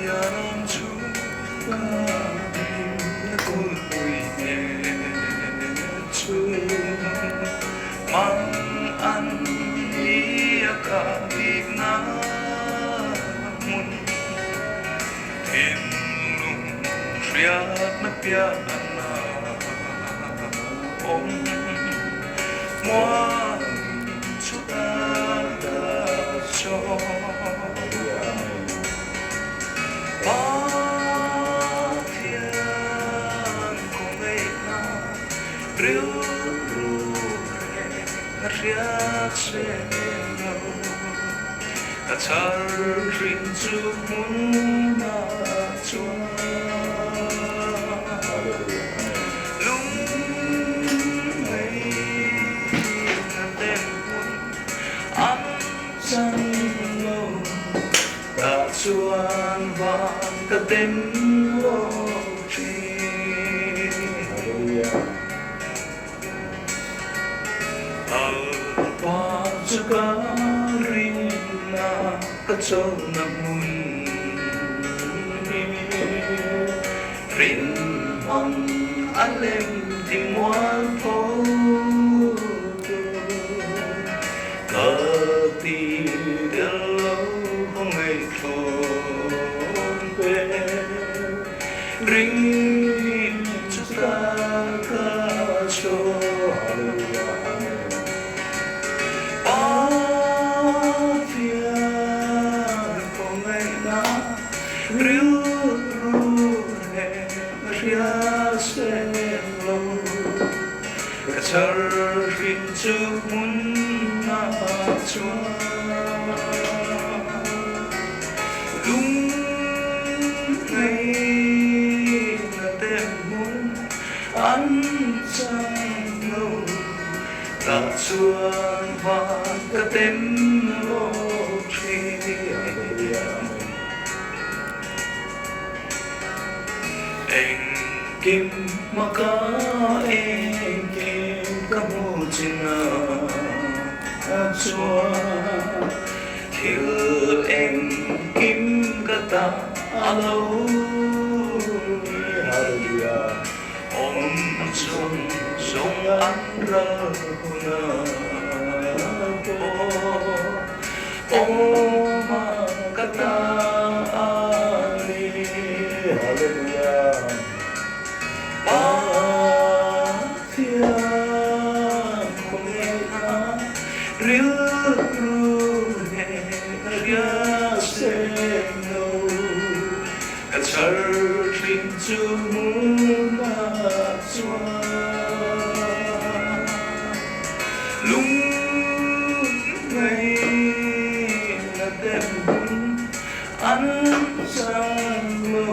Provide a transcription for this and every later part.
Pathian chhung ka hlimna kulhpui nghet chu Mang an ni a ka bikna hmun Thinlung hriatna piahna awm Muang chu ta ka chaw Pathian kawngeiha rilru reng a hriat seng lo. Ka chhar hrin chu hmunah chuan lung ngaihna den hmun an chan lo. Tah chuan van ka tem lawk thin. Alpa chu ka rinna ka chawlhna hmun hi. Rinhmang a lem ti mual tho tu. Ka ti tel lo khaw ngaihthlawn pe. Ring chu ta ka chaw. Pathian khawngaihna rilru leh hria seng lo. Ka chhar hrin chu hmun ah chuan lung ngaihna te hmun an chang lo. Tah chuan van ka tem lawk thin. Engkim maka engkim ka hmu chin a chuan thil engkim ka ta a lo ni. Awm zawng zawng an ral hun a pawh awm a ka ta a ni. Pathian khawngaihna rilru leh hria seng lo. Ka chhar thin chu hmunah chuan lung ngaihna dem hun an chang lo.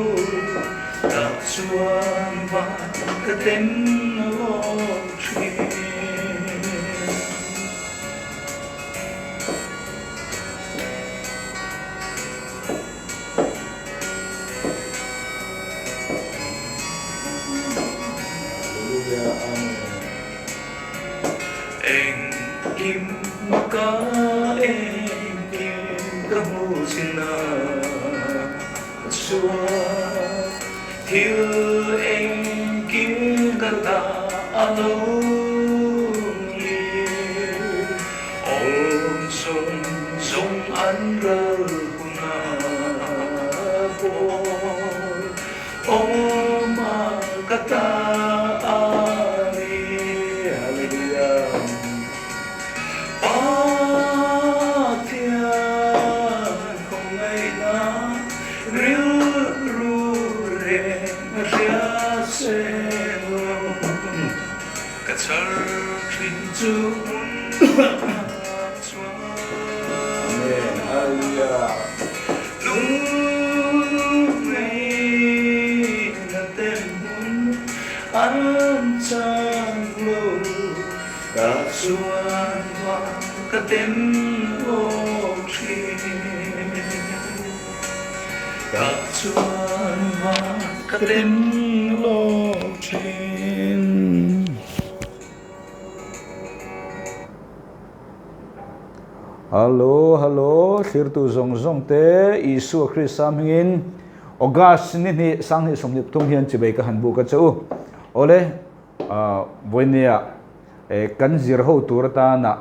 Tah chuan van ka tem lawk thin. Engkim maka engkim ka hmu chin a chuan thil engkim ka ta a lo ni. Awm zawng zawng an ral hun a pawl awm a ka ta a ni. Pathian khawngaihna rilru reng a hria seng lo. Ka chhar thin chu hmun ah chuan Lungngei na te hmun an chang lo. Tah chuan van ka tem lawk thin. Tah chuan van ka tem lawk thin. Hallo, hallo, thlirtu zawng zawng te, Isua Krista hmingin August ni hnih sanghnih 23 hian chibei ka han buk a che u. Awle vawinia kan zir ho tur atana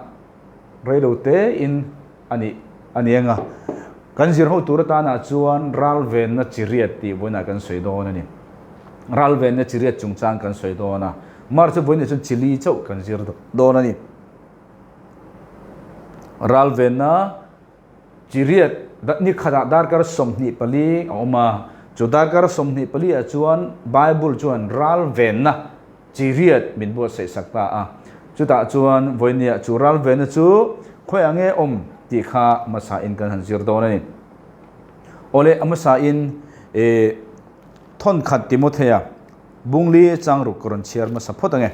reilo te in a nih a ni anga kan zir ho tur atana chuan ral venna chi riat tih vawiinah kan sawi dawn a ni. Ral venna chi riat chungchang kan sawi dawn a, March vawiinah chuan chi li chauh kan zir dawn a ni. Ral venna chi riat ni khatah darkar 24 a awm a, chu darkar 24 ah chuan Bible chuan ral venna chi riat min buatsaih sak ta a. Chutah chuan vawinia chu ral venna chu khawiah nge awm tih kha hmasa in kan han zir dawn a ni. Awle a hmasa in Thawnkhat Timothea Bungli Changruk ka rawn chhiar hmasa phawt ange.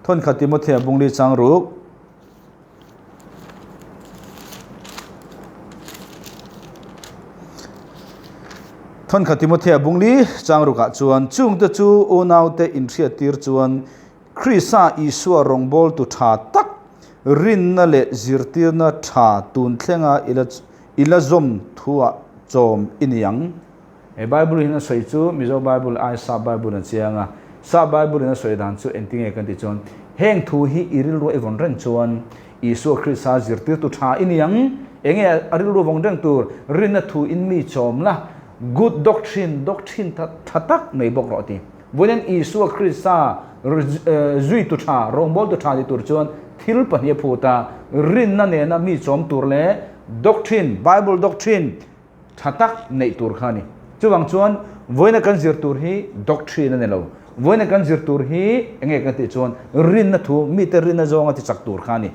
Thawnkhat Timothea Bungli Changruk. Thawnkhat Timothea Bungli Changrukah chuan chungte chu unaute inhriattir chuan Krista Isua rawngbawltu tha tak, rinna leh zirtirna tha tun thlenga i la zawm thuah chawm i ni ang. He Bible hian a sawi chu Mizo Bible ai Sap Bible a chiang a, Sap Bible in a sawi dan chu engtinge kan tih chuan heng thu hi i rilru i vawn reng chuan Isua Krista zirtirtu tha i ni ang, enge a rilru vawng reng tur rinna thu in mi chawm la, good doctrine, doctrine tha tak nei bawk rawh a ti. Vawiin Isua Krista zuitu tha, rawngbawltu tha ni tur chuan thil pahnih a phut a, rinna nena mi chawm tur leh doctrine, Bible doctrine, Tha tak neih tur kha a ni. Chuvang chuan vawiina kan zir tur hi doctrine a ni lo. Vawiina kan zir tur hi eng nge kan tih chuan rinna thu, mite rinna zawnga ti chak tur kha a ni.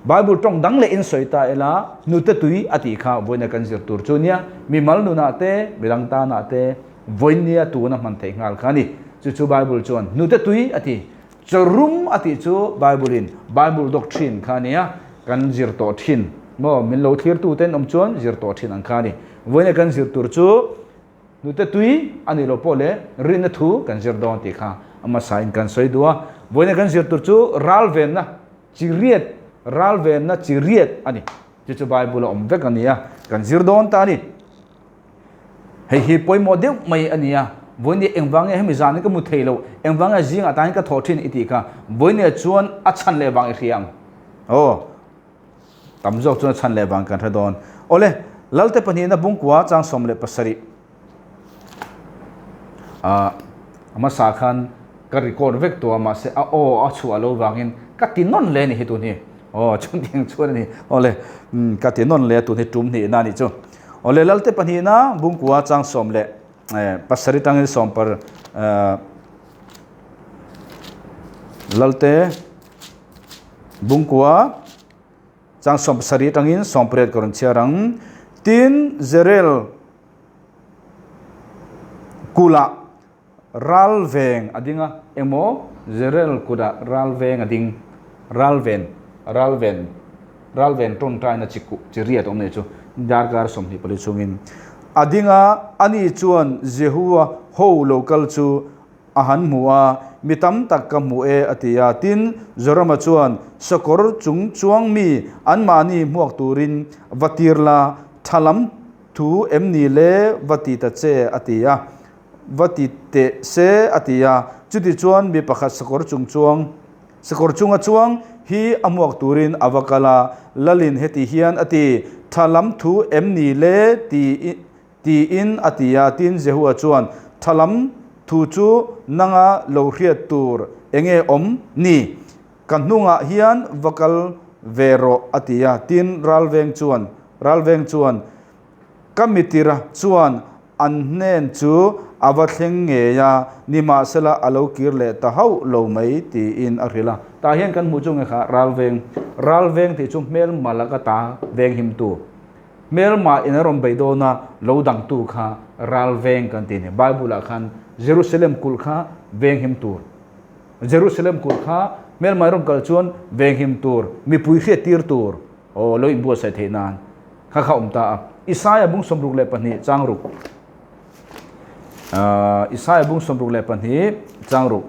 Bible tawng dang leh in sawi ta ila hnute tui a tih kha vawiina kan zir tur chu nia. Mimal nunah te, midang tanah te vawinia tuna hman theih nghal kha a ni. Chu chu Bible chuan hnute tui a ti. Chawrum a tih chu Bible in Bible doctrine kha a nia, kan zir tawh thin maw? Min lo thlir tu ten awm chuan zir tawh thin ang kha a ni. Vawiina kan zir tur chu hnute tui a nih loh pawh leh rinna thu kan zir dawn tih kha a hmasa in kan sawi duh a. Vawiina kan zir tur chu ral venna chi riat, ral venna chi riat a ni. Chu chu Bible a awm vek a nia, kan zir dawn ta a ni. Hei hi pawimawh deuh mai a ni a, Vawinia engvang nge hemi zan hi ka mu thei loh, engvang nge zingah tan hian ka thawh thin i tih kha Vawinia chuan a chhan leh vang i hria ang. Aw, tam zawk chuan a chhan leh vang kan hre dawn. Awle, Lalte pahnihna bungkua chang 17. A hmasa khan ka record vek tawh a, mahse a aw a chhuah loh vangin ka ti nawn hle a ni hi tun hi. Aw, chutiang chuan a ni. Awle, ka ti nawn hle a tun hi tum hnihna a nih chu. Awle Lalte pahnihna bungkua chang 17 tangin sawm par Lalte bungkua chang 17 tangin 18 ka rawn chhiar ang. Tin, Zerel Kula ral veng a ding a, engmaw Zerel kutah ral veng a ding, ral ven, ral ven, ral ven tawngtaina chi kuh chi riat awm nei chu darkar 24 chhungin a ding a, ani chuan Jehua ho lo kal chu a han hmu a, mi tam tak ka hmu e a ti a. Tin, Jorama chuan sakawr chung chuang mi anmahni hmuak turin va tir la, tha lam Thu em ni le va ti ta che a ti a, va ti teh se a ti a. Chuti chuan mi pakhat sakawr chung chuang, sakawr chunga chuang hi a hmuak turin a va kal a, Lalin heti hian a ti, Tha lam thu em ni le ti tiin a ti a. Tin, Jehua chuan, Tha lam thu chu nanga lo hriat tur enge awm ni? Ka hnungah hian va kal ve rawh a ti a, tin Ralveng chuan Ralveng chuan ka mitira chuan an hnen chu a va thleng ngei a, nimahsela a lo kir leh ta hauh lo mai tiin a hrilh a. Tah hian kan hmuh chu nge kha Ralveng Ralveng tih chu hmelma laka ta venghimtu hmelma in a rawn bei dawn a lo dangtu kha Ralveng kan ti a ni. Bible ah khan Jerusalem kulh kha venghim tur. Jerusalem kulh kha hmelmai rawn kal chuan venghim tur, mipui hriat tir tur, aw lo inbuatsaih theih nan kha kha awm ta a. Isaia bung 62 chang ruk. Isaia bung 62 chang ruk.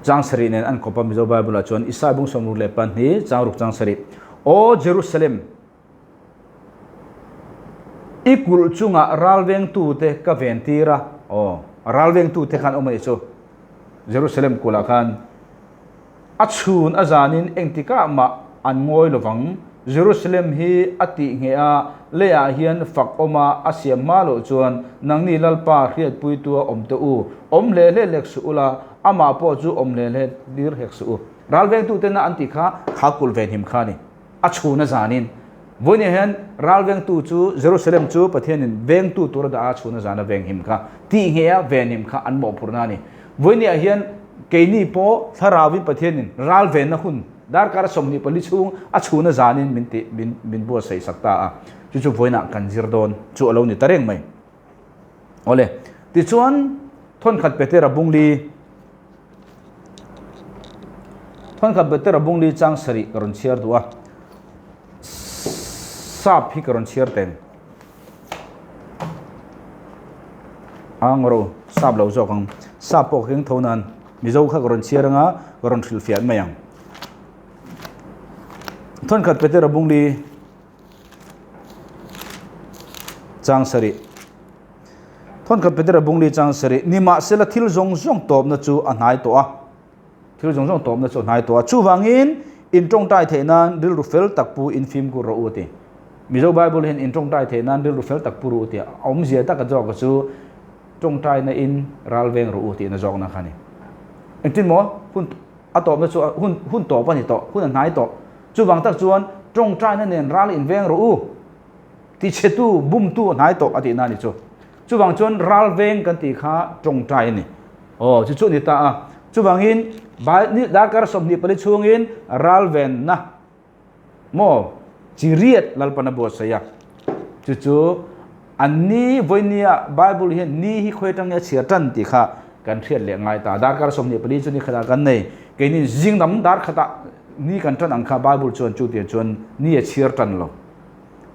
Chang sarih nen an kawp a Mizo Bible ah chuan Isaia bung 62 chang ruk chang sarih. Aw Jerusalem! I kulh chungah ralvengtute ka ventir a. Aw, ralvengtute khan awm a nih chu. Jerusalem kulhah khan a chhun a zanin engtikah mah an ngawi lo vang. Jerusalem hi a tih ngheh a, leiah hian fak awma a siam hma loh chuan nangni Lalpa hriatpuitua awm teh u, awm hle hle lek suh ula, amah pawh chu awm hle hle tir hek suh u. Ralvengtutena an tih kha kha kulh venhim kha a ni. A chhun a zanin. Vawiin hian ralvengtu chu Jerusalem chu Pathianin vengtu tura dah a chhun a zana venghim kha tih nge a venhim kha an mawhphurhna a ni. Vawiin hian keini pawh thlarauin Pathianin ralvenna hun darkar 24 chhung a chhun a zanin min tih min min buatsaih sak ta a. Chu chu vawiinah kan zir dawn chu a lo ni ta reng mai. Awle, tichuan thawnkhat Petera bungli Thawnkhat Petera bungli chang sarih ka rawn chhiar duh a, sap hi ka rawn chhiar teng. A ngawro sap lo zawk ang, sap pawh ka keng tho nan Mizo kha ka rawn chhiar anga ka rawn hrilhfiah mai ang. Thawnkhat Petera bungli Chang sarih. Thawnkhat Petera bungli chang sarih. Nimahsela thil zawng zawng tawpna chu a hnai tawh a. Thil zawng zawng tawpna chu a hnai tawh a. Chuvangin in tawngtai theih nan rilru fel tak pu in fimkhur rawh u a ti. Mizo Bible hian in tawngtai theih nan rilru fel tak pu ru u tih a awmzia taka zawk chu tawngtaina in ral veng rawh u tihna zawkna kha a ni. Engtin maw? Hun a tawpna chu hun hun tawp a ni tawh, hun a hnai tawh. Chuvang tak chuan tawngtaina nen ral inveng rawh u, tichhetu, bumtu a hnai tawh a tihna a ni chu. Chuvang chuan ral veng kan tih kha tawngtai a ni. Aw, chu chu a ni ta a. Chuvangin darkar 24 chhungin ral venna maw chi riat Lalpan a buatsaih a. Chu chu an ni vawinia Bible hian ni hi khawi atang nge a chhiar tan tih kha kan hriat leh ngai ta. Darkar 24 chu ni khatah kan nei. Keini zinglam dar khatah Ni kan tan ang kha Bible chuan chu tiang chuan ni a chhiar tan lo.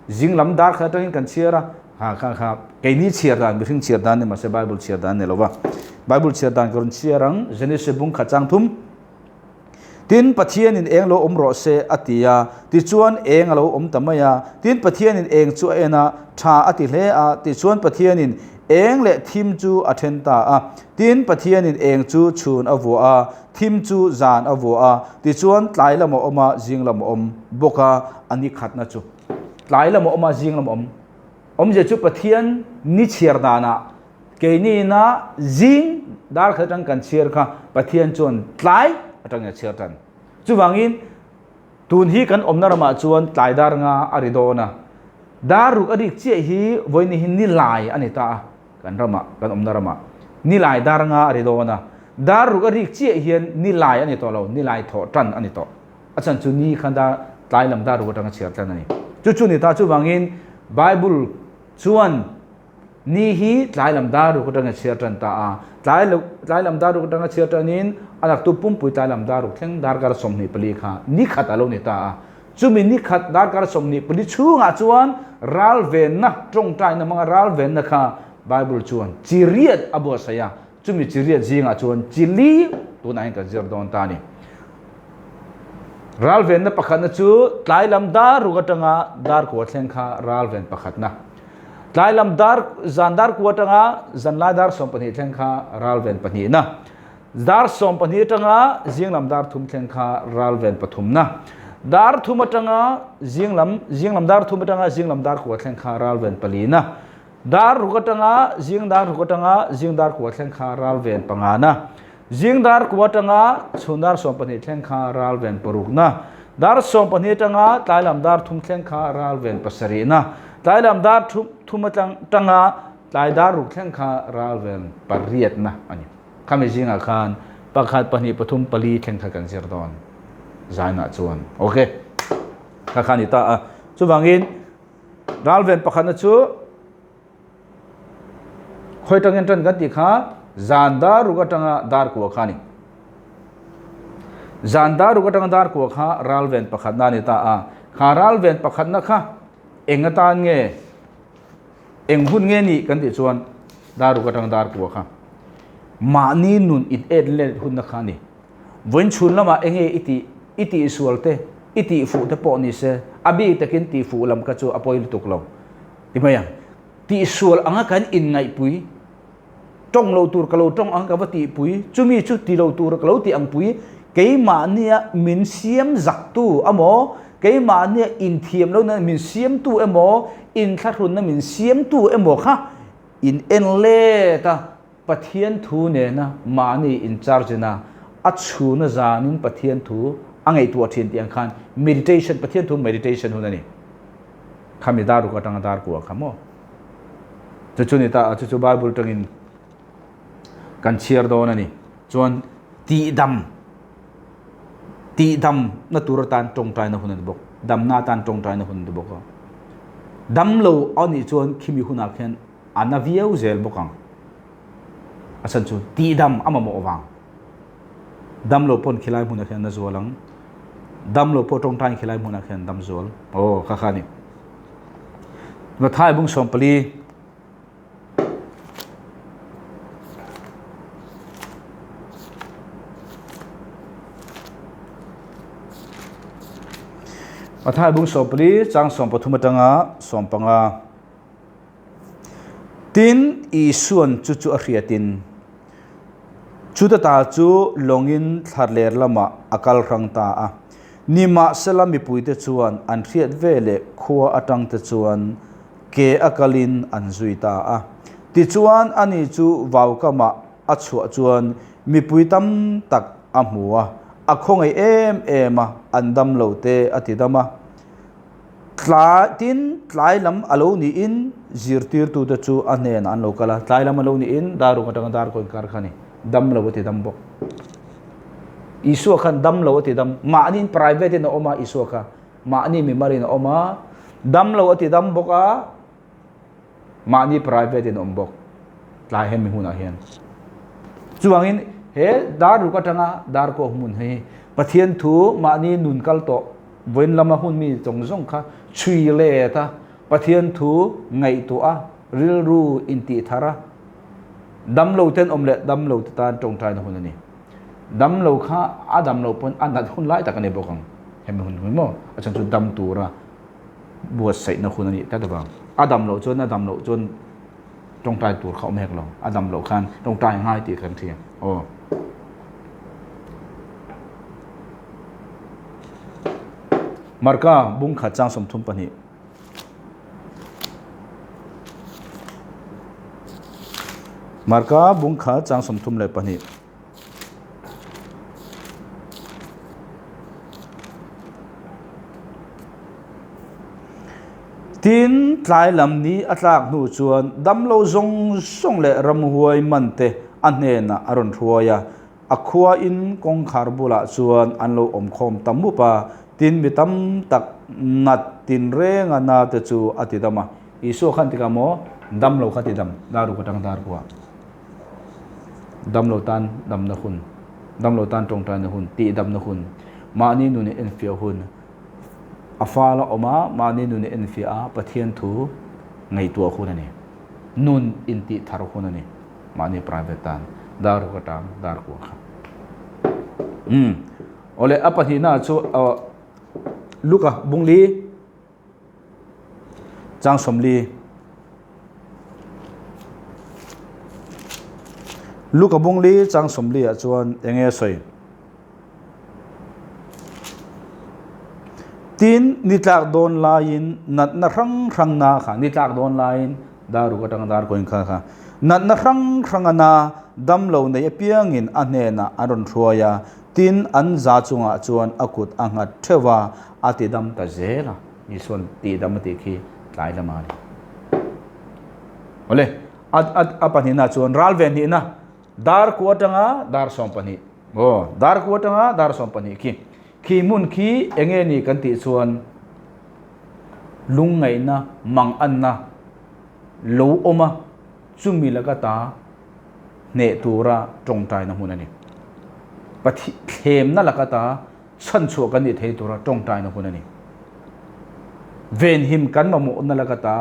Zinglam dar khat atangin kan chhiar a, ha kha kha keini chhiar dan mihring chhiar dan ni mahse Bible chhiar dan ni lo va. Bible chhiar dan ka rawn chhiar ang Genesis bung khat chang thum. Tin Pathianin eng lo awm rawh se a ti a, tichuan eng a lo awm ta mai a. Tin Pathianin eng chu a en a, tha a ti hle a, tichuan Pathianin eng leh thim chu a then ta a. Tin Pathianin eng chu chhun a vuah a, Thim chu zan a vuah a, tichuan tlai lam a awm a, zing lam a awm bawk a, a ni khatna chu tlai lam a awm a, zing lam a awm. Awmzia chu Pathian ni chhiar danah keiniina zing dar khat atang kan chhiar kha Pathian chuan tlai atangin a chhiar tan. Chuvangin tun hi kan awmna ramah chuan tlai dar nga a ri dawn a, dar ruk a rik chiah hi vawiin hi ni lai a ni ta a. Kan ramah, kan awmna ramah nilai dar nga a ri dawn a, dar ruk a rik chiah hian nilai a ni tawh lo, nilai thawh tan a ni tawh. A chhan chu ni khan dar tlai lam dar ruk atanga chhiar tan a ni. Chu chu ni ta chuvangin Bible chuan ni hi tlai lam dar ruk atanga chhiar tan ta a, tlai tlai lam dar ruk atanga chhiar tanin a laktu pumpui tlai lam dar ruk thleng darkar 24 kha ni khat a lo ni ta a. Chumi ni khat darkar 24 chhungah chuan ral venna, tawngtaina hmanga ral venna kha Bible chuan chi riat a buatsaih a, chumi chi riat zingah chuan chi li tunah hian kan zir dawn ta a ni. Ral venna pakhatna chu tlai lam dar ruk atanga dar kua thleng kha ral ven pakhatna. Tlai lam dar zan dar kua atanga zanlai dar 12 thleng kha ral ven pahnihna. Dar 12 atanga zinglam dar thum thleng kha ral ven pathumna. Dar thum atanga zinglam zinglam dar thum atanga zinglam dar kua thleng kha ral ven palina. Dar ruk atanga zing dar ruk atanga zing dar kua thleng kha ral ven pangana. Zing dar kua atanga chhun dar 12 thleng kha ral ven parukna. Dar 12 atanga tlailam dar thum thleng kha ral ven pasarihna. Tlailam dar thum atanga tlai dar ruk thleng kha ral ven pariatna a ni. Khami zingah khan pakhat, pahnih, pathum, pali thleng kha kan zir dawn zainah chuan. Ok, kha kha ni ta a. Chuvangin ralven pakhatna chu khawi tangin tan kan tih kha zan dar ruk atanga dar kua kha ni. Zan dar ruk atanga dar kua kha ralven pakhatna ni ta a. Kha ralven pakhatna kha eng atan nge Eng hun nge nih kan tih chuan dar ruk atang dar kua kha mahni nun in et let hunna kha a ni. Vawiin chhun lamah eng nge i tih, i tih sual te, i tih fuh te pawh ni se, a bik takin tih fuh lam kha chu a pawi lutuk lo ti mai ang. Tihsual anga kan inngaihpui, tawng lo tur ka lo tawng ang ka va tihpui, chumi chu ti lo tur ka lo ti ang pui, keimahnia min siam zaktu emaw, keimahnia inthiam lohna min siamtu emaw, inthlahrunna min siamtu emaw kha in en let a, Pathian thu nena mahni in charge na a chhuna zanin Pathian thu a ngaihtuah thin tih ang khan meditation, Pathian thu meditation hun a ni. Khami dar ruk atanga dar kua kha maw? Chu chu ni ta, chu chu Bible tangin kan chhiar dawn a ni. Chuan tihdam, tihdam na tur atan tawngtaina hun a ni bawk. Damna atan tawngtaina hun a ni bawk a. Dam lo a nih chuan khimi hunah khian a na viau zel bawk ang. A chhan chu tihdam a mamawh vang. Damlo pawn khilai hmunah khian na zual ang. Damlo pawh tawngtain khilai hmunah khian dam zual. Aw kha kha ni. Mathai bung 14 Mathai bung 14 chang 13 atanga 15 Tin, Isua'n chu chu a hriatin, chuta ta chu lawngin thlarler lamah a kal hrang ta a. Nimahsela mipuite chuan an hriat ve leh khua atangte chuan ke a kalin an zui ta a. Tichuan, ani chu vaukamah a chhuah chuan mipui tam tak a hmu a, a khawngaih em em a, an dam lo te a ti dam a. Tlai tin tlai lam a lo niin zirtirtute chu a hnenah an lo kal a, tlai lam a lo niin dar ruk atanga dar kawi kar kha a ni, dam lo a ti dam bawk. Isua khan dam lo a ti dam, mahniin private in a awm a Isua kha, mahni mimarin a awm a, dam lo a ti dam bawk a, Mahni private in awm bawk tlai hemi hunah hian. Chuvangin he dar ruk atanga dar kawh hmun hi Pathian thu mahni nun kal tawh vawiin lama hun mi zawng zawng kha chhui let a, Pathian thu ngaihtuah a, rilru intih thar a, damlo ten awm leh damlo te tan tawngtaina hun a ni. Damlo kha a damlo pawn a nat hun lai tak a ni bawk ang hemi hun hi maw a chhan chu dam tura buatsaihna hun a nih tlat avang. A dam loh chuan a dam loh chuan tawngtai tur kha awm hek lo. A dam loh khan tawngtai ngai tih kan hria. Aw. Marka bung khat chang 32. Marka bung khat chang 32. Tin, tlai lam ni a tlak hnu chuan damlo zawng zawng leh ramhuai man te a hnenah a rawn hruai a, a khuain kawngkhar bulah chuan an lo awm khawm ta mup a, tin mi tam tak nat tinrenga na te chu a ti dam a. Isua khan tikah maw damlo kha ti dam, daruk atang darkua. Damlo tan damna hun, damlo tan tawngtaina hun, tihdamna hun, mahni nun in enfiah hun, a fal a awm a, mahni nun in enfiah a, Pathian thu ngaihtuah hun a ni. Nun intih thar hun a ni, mahni private tan, dar ruk atang dar kua kha. Umm, awle a pahnihna chu Luka Bungli. Chang 40. Luka bung li chang 40 ah chuan eng nge a sawi? Tin, ni tlak dawn laiin natna hrang hrang na kha, ni tlak dawn laiin dar ruk atanga dar kawiin kha kha, natna hrang hranga na damlo nei apiangin a hnenah an rawn hruai a, tin an za chungah chuan a kut a nghat theuh a, A ti dam ta zel a, Isua'n tih dam a tih khi tlai lama a ni. Awle, a a a pahnihna chuan ral ve hnihna, dar ku atanga dar 12. Aw, dar ku atanga dar 12 khi. Khi hmun khi eng nge ni kan tih chuan lungngaihna, manganna lo awm a, chumi laka ta hneh tura tawngtaina hmun a ni. Pathi thlemna laka ta Chhanchhuah kan nih thei tura tawngtaina hun a ni. Venhim kan mamawhna laka ta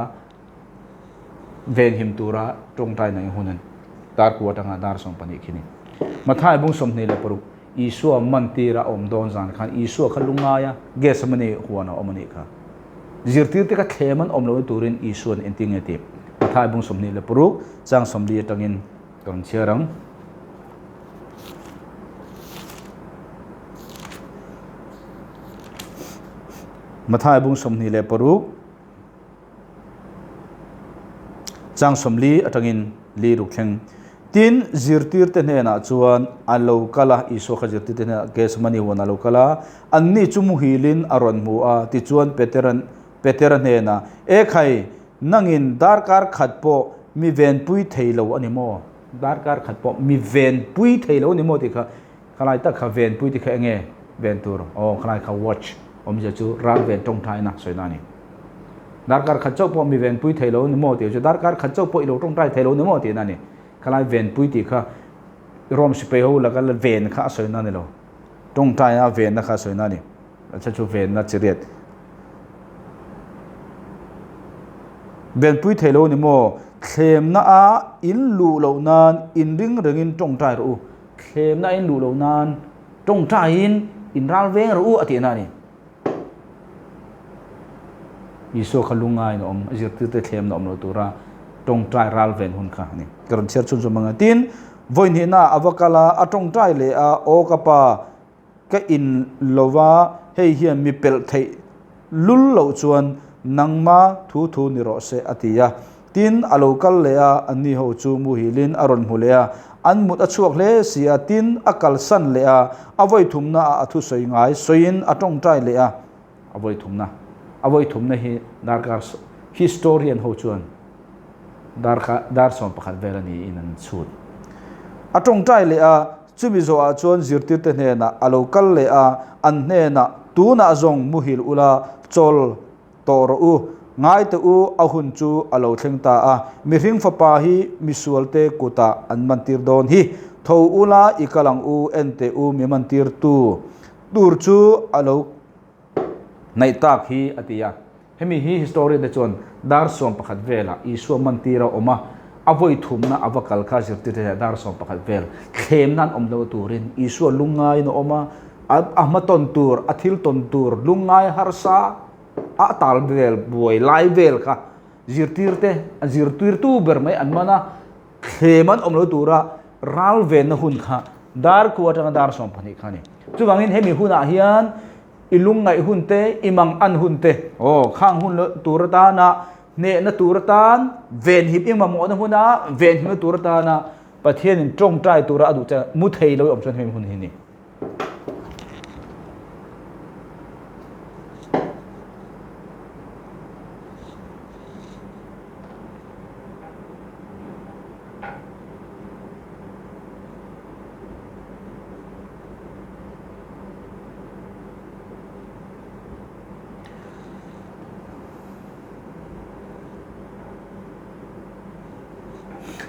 venhim tura tawngtaina hun a ni. Dar ku atanga dar 12 khi ni. Mathai bung 26 Isua mantira a awm dawn zan khan Isua kha lungaia Gethsemane huan a awm a nih kha. Zirtirte kha thlem an awm lohna turin Isua'n engtin nge tih? Matthai bung 26 chang 40 atangin ka rawn chhiar ang. Matthai bung 26 chang 40 atangin li ruk thleng. Tin, zirtirte hnenah chuan a lo kal a, Isua kha zirtirte hnenah Gethsemane huanah a lo kal a, anni chu muhilin a rawn hmu a, tichuan Petera'n Petera hnenah, E khai, nangin darkar khat pawh mi venpui thei lo a ni maw? Darkar khat pawh mi venpui thei lo a ni maw tih kha, khalai tak kha venpui tih kha eng nge ven tur? Aw, khalai kha watch awmzia chu ral ven tawngtaina sawina a ni. Darkar khat chauh pawh mi venpui thei lo a ni maw tih chu darkar khat chauh pawh i lo tawngtai thei lo a ni maw tihna a ni. Khalai venpui tih kha Rome sipai ho laka ven kha a sawina a ni lo. Tawngtaia venna kha a sawina a ni. A chhan chu venna chi riat. Venpui thei lo ni maw? Thlemna a in luh loh nan in ring rengin tawngtai rawh u. Thlemna a in luh loh nan tawngtaiin in ral veng rawh u a tihna a ni. Isua kha lungngai in a awm, a zirtirte thlemna awm lo tura tawngtai ral ven hun kha a ni. Ka rawn chhiar chhun zawm ang a. Tin, vawi hnihna a va kal a, a tawngtai leh a, Aw ka pa, Ka in lova hei hian mi pelh theih lul loh chuan nangma thu thu ni rawh se a ti a. Tin, a lo kal leh a, anni ho chu muhilin a rawn hmu leh a, an mut a chhuak hle si a. Tin, a kalsan leh a, a vawi thumna ah a thusawi ngai sawiin a tawngtai leh a. A vawi thumna, a vawi thumna hi darkar historian ho chuan darkar dar 11 vel a niin an chhut. A tawngtai leh a, chumi zawhah chuan zirtirte hnenah a lo kal leh a, an hnenah, Tunah zawng muhil ula, chawl tawh rawh u, ngai teh u, a hun chu a lo thleng ta a, mihring fapa hi misualte kutah an mantir dawn hi, tho ula i kal ang u, en teh u, mi mantirtu tur chu a lo Naih tak hi a ti a. Hemi hi historian te chuan dar 11 velah Isua mantir a awm a, a vawi thumna a va kal kha zirtirte hian dar 11 vel thlemna an awm lo turin Isua lungngaiin a awm a, a hma tawn tur, a thil tawn tur lungngai harsa a tal vel buai lai vel kha zirtirte a zirtirtu ber mai an man a, thlem an awm lo tura ral venna hun kha dar kua atanga dar 12 kha a ni. Chuvangin hemi hunah hian i lungngaih hun te, i mang an hun te, aw khang hun lo tur atana hnehna tur atan venhim i mamawhna huna venhimna tur atana Pathianin tawngtai tura a duh che mu thei lo i awm chuan hemi hun hi a ni.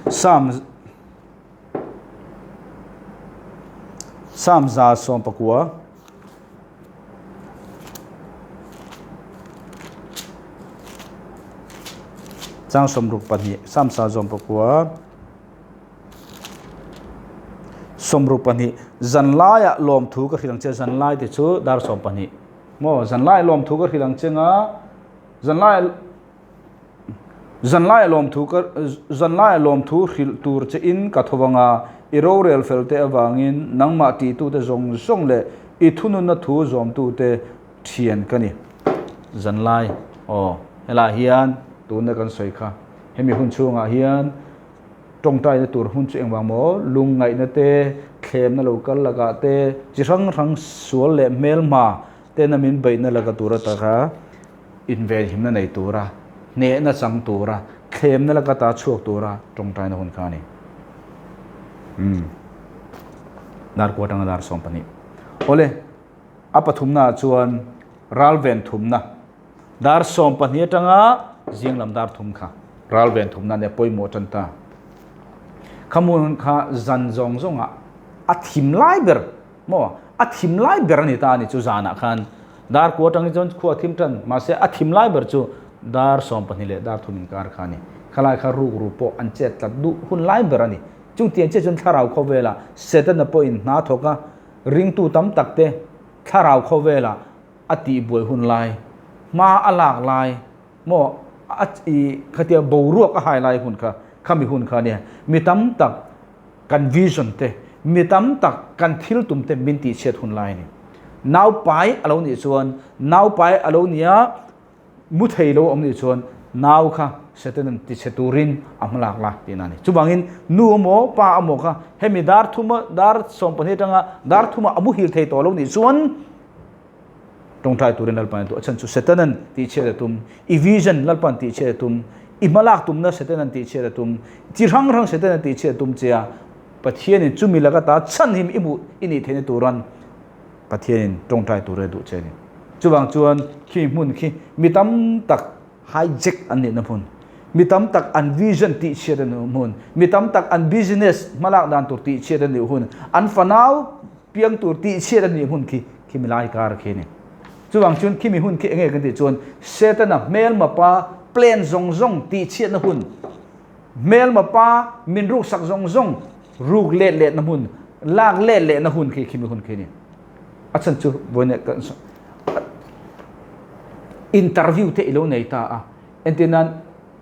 Sam Sam 119 Chang 62 Sam 119 62 Zanlaiah lawmthu ka hrilh ang che zanlai te chu dar 12 maw zanlaiah lawmthu ka hrilh ang che nga zanlaiah Zanlaiah lawmthu ka zanlaiah lawmthu hrilh tur che in ka tho vang a, i rorel fel te avangin nangmah tihtute zawng zawng leh i thununna thu zawmtute thian ka ni. Zanlai, aw, helaiah hian tuna kan sawi kha, hemi hun chhungah hian tawngtaina tur hun chu engvang maw? Lungngaihna te, thlemna lo kal lakah te, chi hrang hrang sual leh hmelhma tena min beihna laka tur ataka Invenhimna nei tura, hnehna chang tura, thlemna laka ta chhuak tura tawngtaina hun kha a ni. Umm. Dar kua atanga dar 12. Awle, a pathumna ah chuan ral ven thumna. Dar 12 atanga zing lam dar thum kha ral ven thumna nia pawimawh tan ta. Khamun kha zan zawng zawngah a thim lai ber Maw? A thim lai ber a ni ta a ni chu zanah khan. Dar kua atangin chuan khua a thim tan, mahse a thim lai ber chu dar 12 leh dar thum inkar kha a ni. Khalai kha ruk ru pawh an chet tlat duh hun lai ber a ni. Chung tiang chiah chuan thlarau khawvelah Setana pawhin hna thawk a, ringtu tam tak te thlarau khawvelah a tihbuai hun lai, hma a lak lai, maw? A i khatia boruak a hai lai hun kha khami hun kha nia mi tam tak kan vision te mi tam tak kan thil tum te min tih chhiat hun lai a ni. Nau pai a lo nih chuan nau pai a lo nia mu thei lo awm nih chuan nau kha Satan-a'n ti chhe turin a hmalak la tihna a ni. Chuvangin nu emaw pa emaw kha hemi dar thuma dar 12 atanga dar thuma a muhil thei tawh lo nih chuan Tawngtai turin Lalpan a duh. A chhan chu Setanan tihchhiat a tum, i vision Lalpan tihchhiat a tum, i hmalak tumna Setanan tihchhiat a tum, chi hrang hrang Setanan tihchhiat a tum che a, Pathianin chumi laka ta chhanhim i hmuh i nih theihna turan Pathianin tawngtai tur a duh che a ni. Chuvang chuan khi hmun khi mi tam tak hijack an nihna hmun, mi tam tak an vision tihchhiat a nih hmun, mi tam tak an business hmalak dan tur tihchhiat a nih hun, an fanau piang tur tihchhiat a nih hun khi khimi lai kar khi a ni. Chuvang chuan khimi hun khi enge kan tih chuan Setana hmelma pa plan zawng zawng tihchhiatna hun, hmelma pa min ruksak zawng zawng ruk let lehna hmun, lak let lehna hun khi khimi hun khi a ni. A chhan chu vawiin kan interview te i lo nei ta a, entirnan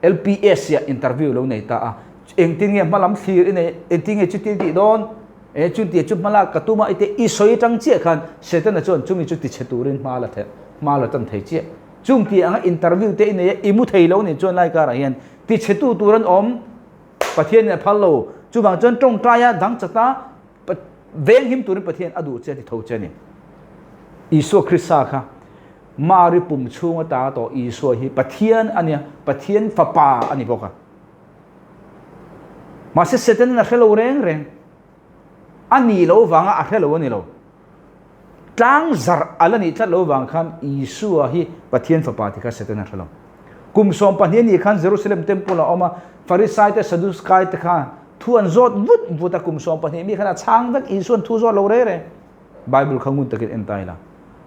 LPS ah interview i lo nei ta a, engtin nge hmalam thlir i nei, engtin nge chuti tih dawn, E chun tia chu hmala ka tuma ite i sawi tang chiah khan Setana chuan chumi chu tichhe turin hma la the hma la tan thei chiah. Chung ti anga interview te i nei a i mu thei lo nih chuan lai karah hian tichhe tu tur an awm Pathian in a phal lo. Chuvang chuan tawngtaia dang chata veng him turin Pathian a duh che a ti tho che a ni. Isua Krista kha Mari pum chhung ata tawh Isua hi Pathian a nia, Pathian fapa a ni bawk a. Mahse Satan a hre lo reng reng. A nih loh vanga a hre lo a ni lo. Tlang zarh a la nih tlat loh vang khan Isua hi Pathian fapa ti kha Satan a hre lo. Kum 12 a nih khan Jerusalem temple a awm a, Farisai te Saduskai te kha thu an zawt vut vut a, kum 12 mi khan a chhang vek, Isua'n thu zawt lo reng reng. Bible kha ngun takin en ta ila.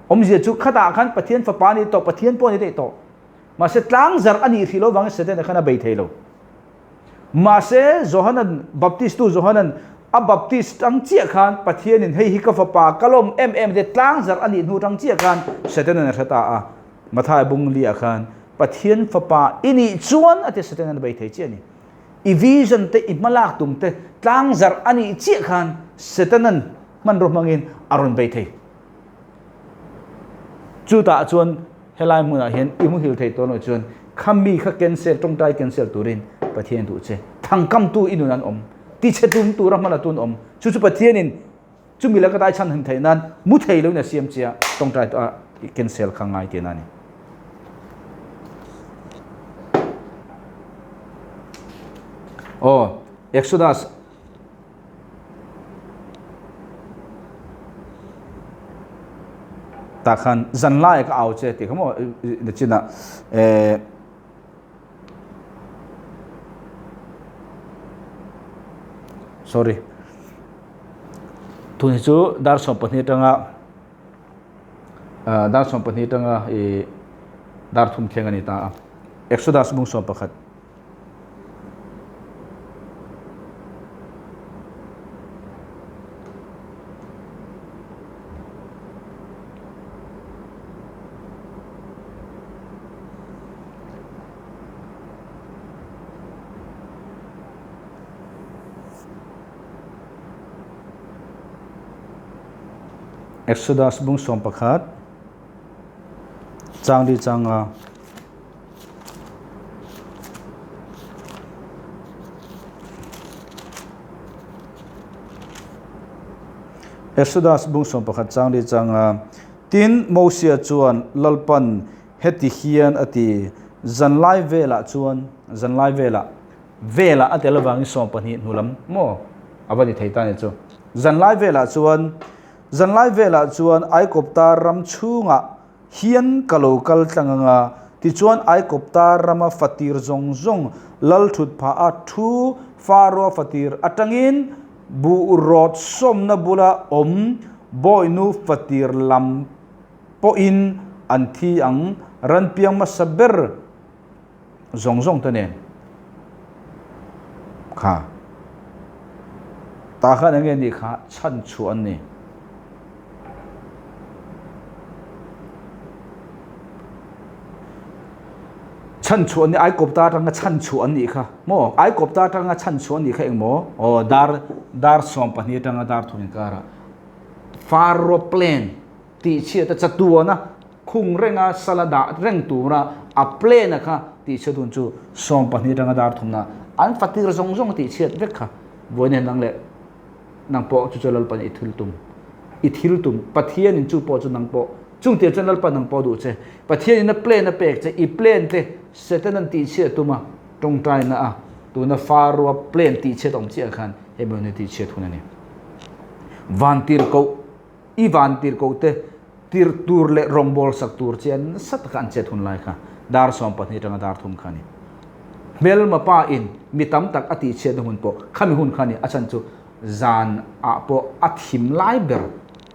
Awmzia chu khatah khan Pathian fapa a ni tawh, Pathian pawh a ni daih tawh. Mahse tlang zarh a nih hrih lo vangin Setana khan a bei thei lo. Mahse Johanan, Baptistu Johanan a baptist tang chiah khan Pathianin hei hi ka fapa ka lawm em em te tlang zarh a nih hnu tang chiah khan Setanan a hre ta a. Mathai bung li ah khan Pathian fapa i nih chuan a ti Setanan a bei thei chiah a ni. I vision te i hmalak tum te tlang zarh a nih chiah khan Setanan hmanraw hmangin a rawn bei thei. Chutah chuan helai hmunah hian i muhil thei tawh loh chuan khami kha cancel, tawngtai cancel turin Pathian duh che. Thangkamtu i nun an awm, tichhe tum tura hmala tun awm. Chu chu Pathianin chumi laka dai chhan him theih nan mu thei loin a siam che a, tawngtai a cancel kha ngai tihna a ni. Aw, Exodus Tah khan zan lai ka au che tih kha maw nachinah eh sorry tun hi chu dar 12 atanga dar 12 atanga ih dar thum thleng a ni ta a Exodus bung 11. Exodus bung 11 chang li changa Exodus bung 11 chang li changa tin Mosia chuan Lalpan heti hian a ti zanlai velah chuan zanlai velah velah a tel avangin 12 hnulam maw a va ni thei ta ni chu zanlai velah chuan zanlai velah chuan Aikopta ram chhungah Hian ka lo kal tlang ang a, tichuan Aikopta rama fatir zawng zawng lal thut phah a thu Faroa fatir atangin buh rawt sawmna bula awm bawihnu fatir lam pawhin an thi ang ran piang hmasa ber zawng zawng te nen kha tah khan enge nih kha chhan chhuah an ni. Chhan chhuah an nih Aikawpta atanga chhan chhuah an nih kha maw? Aikawpta atanga chhan chhuah an nih kha eng maw? Aw dar dar 12 atanga dar thum inkarah Faro plan tih chhiat a chatuana khung renga sala dah reng tura a plan a kha tih chhiat hun chu 12 atanga dar thumna an fatir zawng zawng tih chhiat vek kha vawiin nang leh nang pawh chu chu Lalpan i thil tum i thil tum Pathianin chu pawh chu nang pawh chung tir chuan Lalpan nang pawh duh che Pathianin a plan a pek che i plan te Satan an tih chhiat tum a tawngtaina a tuna Pharaoh plan tih chhiat awm chiah khan hemi hun hi tih chhiat hun a ni vantir koh i vantir koh te tir tur leh rawngbawl sak tur che nasa taka an chet hun lai kha dar 12 atanga dar 3 kha a ni. Hmelma pa in mi tam tak a tih chhiatna hun pawh khami hun kha a ni. A chhan chu zan ah pawh a thim lai ber,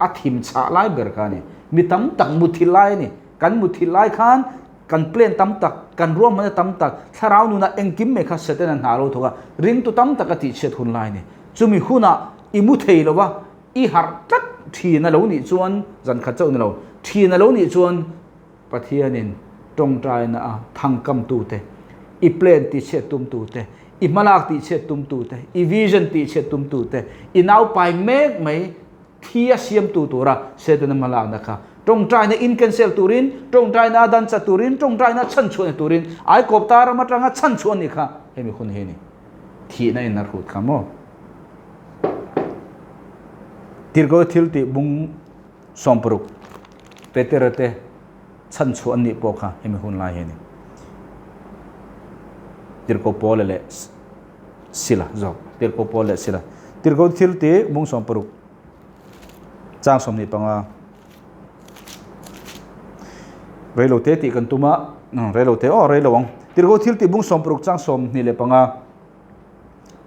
a thim chhah lai ber kha a ni. Mi tam tak muthilh lai a ni. Kan muthilh lai khan kan plan tam tak, kan ruahmanna tam tak, thlarau nunah engkim mai kha Satan a hna lo thawk a, ringtu tam tak a tih chhiat hun lai a ni. Chumi hunah i mu thei lo va, i harh tlat thin a lo nih chuan, zan khat chauh ni lo, thin a lo nih chuan Pathianin tawngtaina a thangkamtute, i plan tihchhiat tumtute, i hmalak tihchhiat tumtute, i vision tihchhiat tumtute, i naupai mek mai thi a siamtu tura Setana hmalakna kha tawngtaina in cancel turin, tawngtaina a dancha turin, tawngtaina chhanchhuahna turin, Aikawpta ram atanga chhanchhuah ni kha hemi hun hi a ni. Thihna in a hrut kha maw? Tirhkoh thil tih bung 60 Petera te chhan chhuah an nih pawh kha hemi hun lai hi a ni. Tirhkoh Paula leh Sila zawk. Tirhkoh Paul leh Sila. Tirhkoh thil tih bung 60 chang 25. Reilo te tih kan tum a, reilo te aw reilo ang. Tirhkoh thil tih bung 60 chang 25.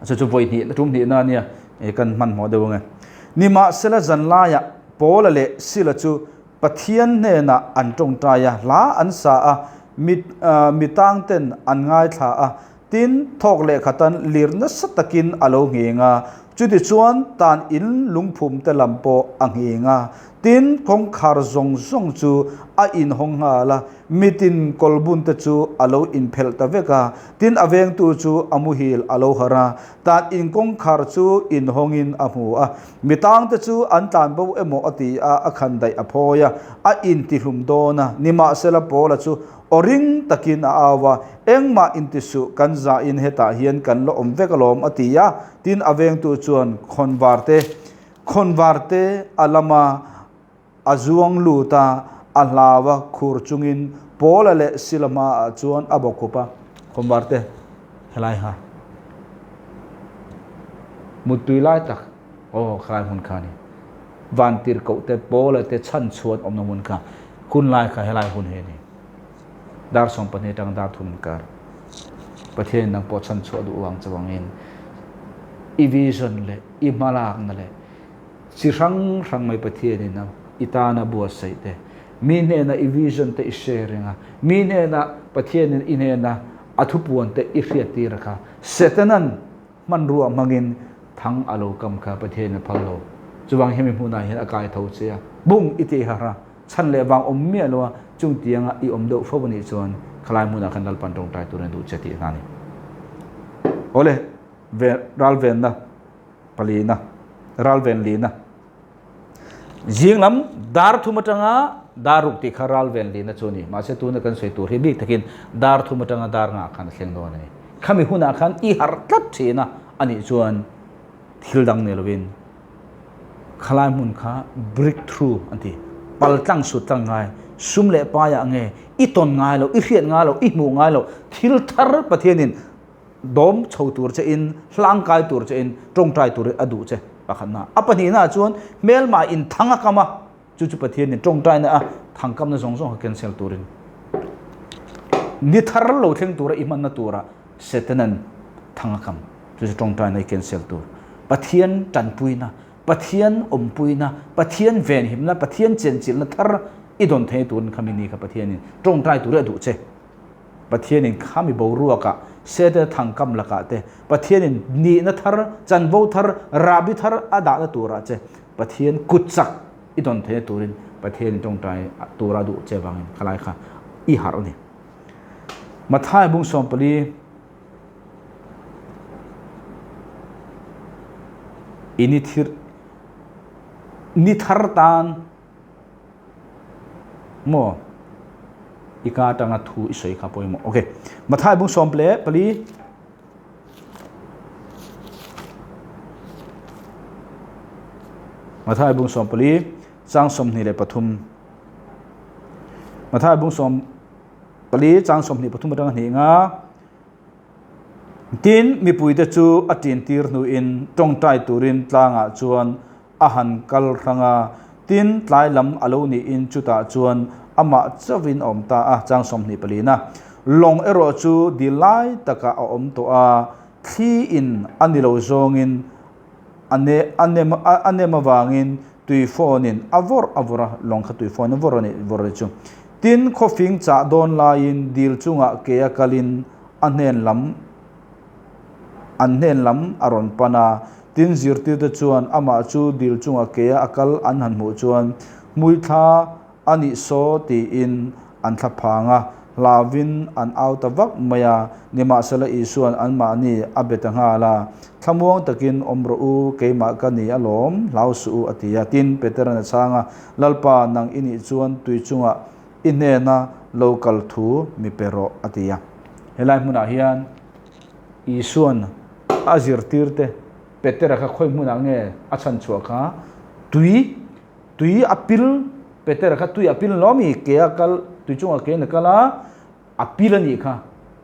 Chu chu vawi hnih tum hnih na ania e kan hmanhmawh deuh ange. Nimahsela zan laiah Paula leh Sila chu Pathian hnenah an tawngtai a, hla an sa a, mi mi tang ten an ngaithla a, tin thawk leh khatan lir nasa takin a lo ngheng a, chutichuan tan in lungphum te lam pawh a ngheng a, tin kawngkhar zawng zawng chu a inhawng nghal a, mitin kawlbun te chu a lo inphelh ta vek a, Tin, a vengtu chu a muhil a lo harh a, tan in kawngkhar chu inhawngin a hmu a. Mi tangte chu an tlan bo emaw a ti a, a khan daih a phawi a, a intihlum dawn a. Nimahsela Paula chu aw ring takin a au a, Engmah inti suh, kan zahin hetah hian kan la awm vek alawm a ti a. Tin, a vengtu chuan khawnvarte khawnvarte a lama A zuang lut a, a hlau a, khur chungin Paula leh Sila hmaah chuan a bawkhup a, Khawmvarte, helai ha muttui lai tak, aw khalai hmun kha a ni. Vantirhkoh te, Paula te chhan chhuan awmna hmun kha, hun lai kha helai hun hi a ni. Dar 12 atanga dar 3 inkar. Pathianin nang pawh chhan chhuah duh vang chuvangin i vision leh i hmalakna leh Chi hrang hrang mai Pathianin a i tana buatsaih te, mi hnena i vision te i hre reng a, mi hnena Pathianin i hnena a thupuan te i hriat tir a kha, Setanan hmanrua hmangin thang a lo kam kha Pathianin a phal lo. Chuvang hemi hmunah hian a kai tho che a, bung i tih harh a, chhan leh vang awm miah lo a, chung tianga i awm deuh fo anih chuan khalai hmunah khan Lalpan tawngtai turin a duh che tih hna a ni. Awle, ralvenna. Palina, ralven lina. Zing lam dar 3 atanga dar 6 tih kha ralven lina chu a ni. Mahse tuna kan sawi tur hi bik takin dar 3 atanga dar 5 khan a thleng dawn a ni. Khami hunah khan i harh tlat thin a, anih chuan thil dang ni lovin khalai hmun kha breakthrough an ti. Pal tlang sut tlang ngai, sum leh paiah nge i tawn ngai lo, i hriat ngai lo, i hmuh ngai lo, thil thar Pathianin dawm chho tur che in, hlangkai tur che in, tawngtai tur in a duh che pakhatna. A pahnihna chuan hmelmah in thang a kam a, chu chu Pathian in tawngtaina a thang kamna zawng zawng kha cancel turin ni thar lo thleng tura i hmanna tura Satanan thang a kam, chu chu tawngtaina i cancel tur. Pathian tanpuina, Pathian awmpuina, Pathian venhimna, Pathian chenchilhna thar i dawn thei turin khami ni kha Pathian in tawngtai tur a duh che. Pathianin khami boruakah Sete thangkam lakah te Pathianin nihna thar, chanvo thar, rahbi thar a dahna turah che Pathian kut chak i dawn theihna turin Pathianin tawngtai tura duh che vangin khalai kha i harh a ni. Mathai bung 14 ini thir ni thar tan maw i ka atanga thu i sawi kha pawimawh. Okay. Mathai bung 14 Mathai bung 14 chang 23 Mathai bung 14 chang 23 atanga hnih nga Tin, mipuite chu a ṭintir hnuin ṭawngṭai turin tlangah chuan a han kal hrang a. Tin, tlai lam a lo niin chutah chuan amah chauhin a awm ta a, chang 24 na. Lawng erawh chu dil lai takah a awm tawh a, thli in a ni lo zawngin a ne a nem a nem avangin tui phone in a vawrh a vawrh a, lawng kha tui phone a vawrh a ni vawrh a ni chu. Tin, khawfing chah dawn laiin dil chungah ke a kalin a hnen lam an hnen lam a rawn pan a. Tin, zirtirte chuan amah chu dil chungah ke a kal an han hmuh chuan hmuithla a nih saw tiin an thla phang a, hlauvin an au ta vak mai a. Nimahsela Isua'n anmahni a be ta nghal a, Thlamuang takin awm rawh u, keimah ka ni alawm, hlau suh u a ti a. Tin, Petera'n a chhang a, Lalpa, nang i nih chuan tui chungah i hnena lo kal thu mi pe rawh a ti a. Helai hmunah hian Isua'n a zirtirte Petera kha khawi hmunah nge a chhan chhuah kha? Tui, tui a pil, Petera kha tui a pil lo mi? Ke a kal, tui chungah ke in a kal a, a pil a nih kha.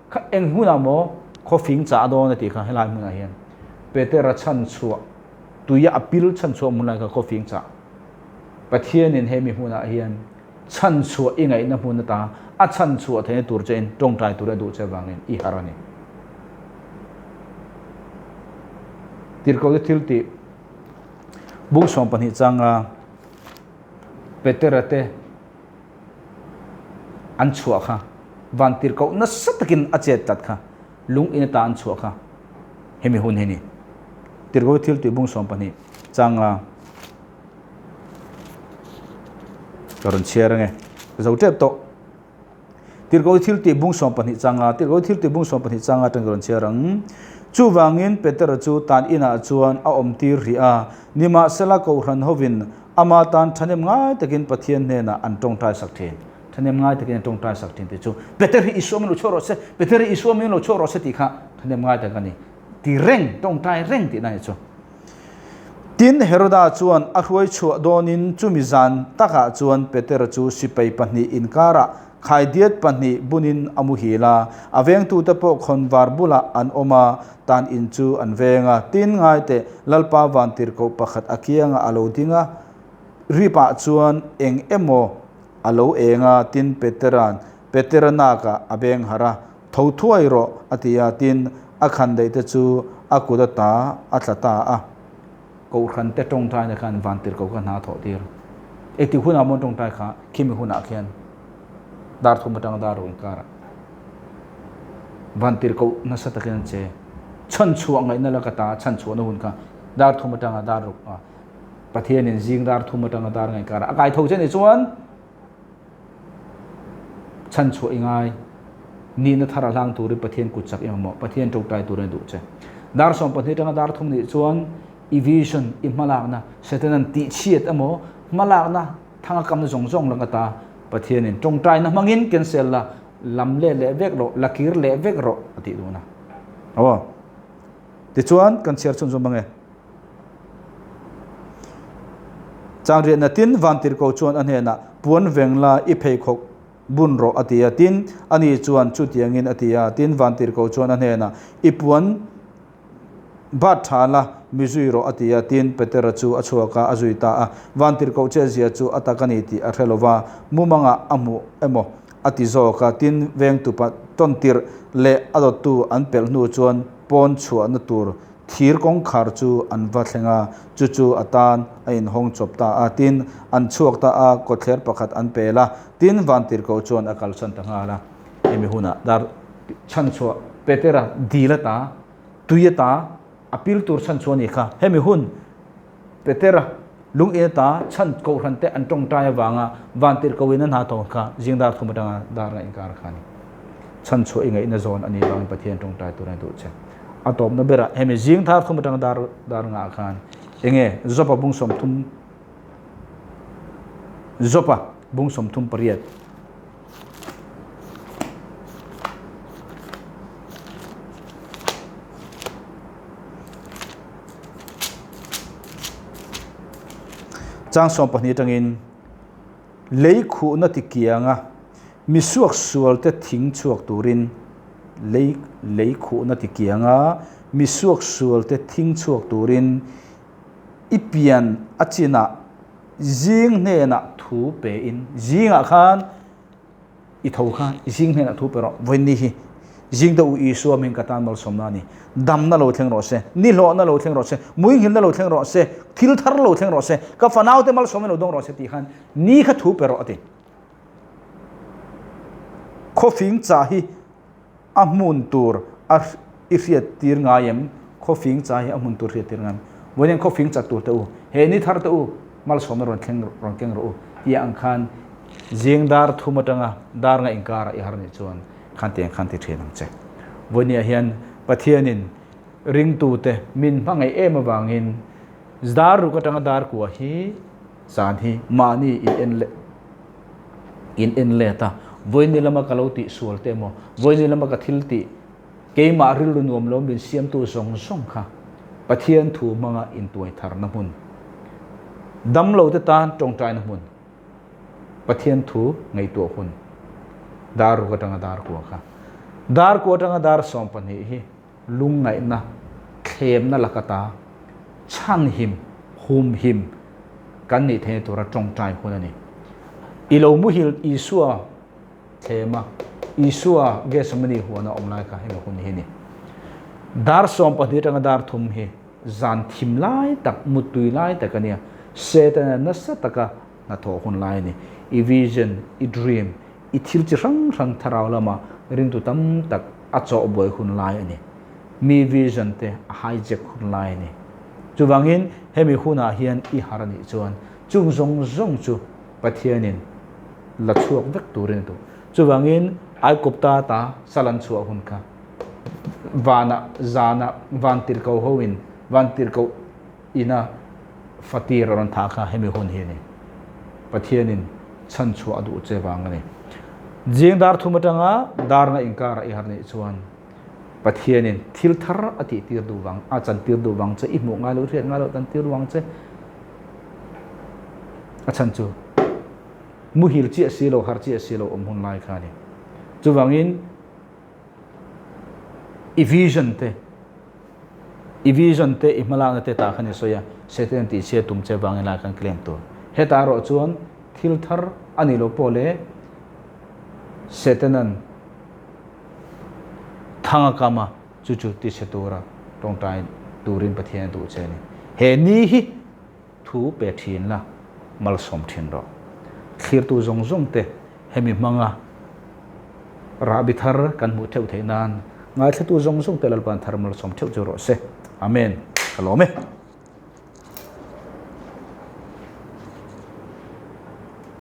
Kha eng hmunah maw khawfing chah dawn a tih kha helai hmunah hian Petera chhan chhuah, tuia a pil chhan chhuah hmun lai kha khawfing chah. Pathianin hemi hmunah hian chhan chhuah i ngaihna hmun ata a chhan chhuah theihna tur chein tawngtai tur a duh che avangin i harh a ni. Tirhkohte thil tih bung 12 changa Petera te an chhuah kha van tirhkoh nasa takin a chet tlat kha lung in ata an chhuah kha hemi hun hi ni. Tirhkohte thil tih bung 12 changa Ka rawn chhiar ange. Ka zo tep tawh. Tirhkoh thil tih bung 12 changa, tirhkoh thil tih bung 12 changa atang ka rawn chhiar ang. Chuvangin Petera chu tan inah chuan a awm tir rih a, nimahsela Kohhran hovin ama tan thahnem ngai takin Pathian hnenah an tawngtai sak thin. Thahnem ngai takin an tawngtai sak thin tih chu Peter hi Isua min lo chhuah rawh se, Peter hi Isua min lo chhuah rawh se tih kha thahnem ngai tak a ni. Ti reng, tawngtai reng tihna a ni chu. Tin, Heroda chuan a hruai chhuah dawnin chumi zan takah chuan Petera chu sipai pahnih inkarah khaidiat pahnih bunin a muhil a, a vengtute pawh khawnvar bulah an awm a, tan in chu an veng a. Tin, ngaiteh, Lalpa vantirhkoh pakhat a kiangah a lo ding a, ripah chuan eng emaw a lo eng a, tin, Petera'n Petera nakah a beng harh a, Tho thuai rawh, a ti a, tin, a khan daih te chu a kut ata a tla ta a. Kohhran te tawngtaina khan vantirhkoh kha hna a thawh tir. Engtik hunah maw an tawngtai kha? Khimi hunah khian dar thum atanga dar ruk inkarah vantirhkoh nasa takin an che. Chhanchhuah ngaihna la ka ta, chhanchhuahna hun kha dar thum atanga dar ruk a Pathianin zing dar thum atanga dar nga inkarah a kai tho che ni chuan Chhan chhuah i ngai. Nihna thar a hlang turin Pathian kut chak i mamawh. Pathian tawngtai turin a duh che. Dar 12 atanga dar thum nih chuan i vision, i hmalakna, Satanan tihchhiat emaw hmalakna thang a kamna zawng zawng lang ata Pathianin tawngtaina hmangin cancel la, lam let leh vek rawh, la kir leh vek rawh a tih duhna. Aw. Tichuan kan chhiar chhunzawm ang e. Changriahna tin Vantirhkoh chuan a hnenah, Puan veng la, i pheikhawk bun rawh a ti a. Tin, ani chuan chutiangin a ti a. Tin, Vantirhkoh chuan a hnenah, I puan bat tha la, mi zui rawh a ti a. Tin, Petera chu a chhuak a, a zui ta a. Vantirhkoh chezia chu a tak a ni tih a hre lo va, mumangah a hmuh emaw a ti zawk a. Tin, vengtupa tawntirh leh a dawttu an pelh hnu chuan pawn chhuahna tur Thir kawngkhar chu an va thleng a, chu chu a tan a inhawng chawp ta a. Tin, an chhuak ta a, kawtthler pakhat an pel a, tin Vantirhkoh chuan a kalsan ta nghal a. Hemi hunah dar chhanchhuah Petera dil ata, tui ata, a pil tur chhanchhuah a ni kha. Hemi hun Petera lung in ata chhan kohhran te an tawngtai avanga Vantirhkohin an hna thawk kha zing dar thum atanga dar a inkar kha a ni. Chhanchhuah i ngaihna zawn a nih vangin Pathian tawngtai tur a ni duh che. A tawpna berah hemi zing thar thum atanga dar dar ngah khan enge Jopa bung 30 Jopa bung 38 Chang 12 atangin Lei khuhna ti kianga mi suaksualte thing chhuak turin Lei lei khuhna ti kianga mi suaksualte thing chhuak turin i pian a chinah zing hnenah thu pe in zingah khan I tho kha i zing hnenah thu pe rawh. Vawiin hi zing deuh u Isua hming ka tan malsawmna a ni. Damna lo thleng rawh se, nihlawhna lo thleng rawh se, muinghilna lo thleng rawh se, thil thar lo thleng rawh se, ka fanaute malsawmna lo dawng rawh se tih khan ni kha thu pe rawh a ti. Khawfing chah hi a hmun tur a i hriat tir ngai em? Khawfing chah hi a hmun tur hriat tir ngai em? Vawiin khawfing chat tur te u, he ni thar te u, malsawmna rawn thleng rawn keng rawh u tih ang khan zing dar thum atanga dar nga inkarah i har nih chuan khan tiang khan ti thin ang che. Vawinia hian Pathianin ringtute min hmangaih em avangin dar ruk atanga dar kua hi zan hi mahni in en leh in en let a, vawiini lama ka lo tih sual te emaw, vawiini lama ka thil tih keimah rilru nuam lo min siamtu zawng zawng kha Pathian thu hmanga intuai tharna hmun, damlo te tan tawngtaina hmun, Pathian thu ngaihtuah hun, dar ruk atanga dar kua kha. Dar kua atanga dar 12 hi lungngaihna, thlemna laka ta, chhanhim, humhim kan nih theihna tura tawngtai hun a ni. I lo muhil Isua thlema Isua Gethsemane huana awm lai kha hemi hun hi a ni. Dar 12 atanga dar thum hi zan thim lai tak, muttui lai tak a nia. Setana nasa taka hnathawh hun lai a ni. I vision, i dream, i thil chi hrang hrang thlarau lama ringtu tam tak a chawhbuai hun lai a ni. Mi vision te a hijack hun lai a ni. Chuvangin hemi hunah hian i har a nih chuan chung zawng zawng chu Pathianin la chhuak vek turin a duh. Chuvangin Aikupta ta sal an chhuah hun kha vanah zanah van tirhkoh hoin van tirhkoh ina fatir a rawn thah kha hemi hun hi a ni. Pathianin chhan chhuah a duh che vang a ni. Zing dar thum atanga dar nga inkarah i har nih chuan Pathianin thil thar a tih tir duh vang, a chan tir duh vang che, i hmuh ngai loh, i hriat ngai loh tan tir vang che. A chhan chu muhil chiah si lo, har chiah si lo awm hun lai kha a ni. Chuvangin i vision te, i vision te, i hmalakna te tah khan i sawi a, Satan tih chhia tum che vangin lai khan claim tur. Hetah erawh chuan thil thar a nih loh pawh leh Satanan thang a kam a, chu chu ti chhe tura tawngtai turin Pathian a duh che a ni. He ni hi thu pe thin la, malsawm thin rawh. Thlirtu zawng zawng te hemi hmanga rahbi thar kan hmuh theuh theih nan ngaithlatu zawng zawng te Lalpa'n thar malsawm theuh chu rawh se. Amen. Ka lawm e.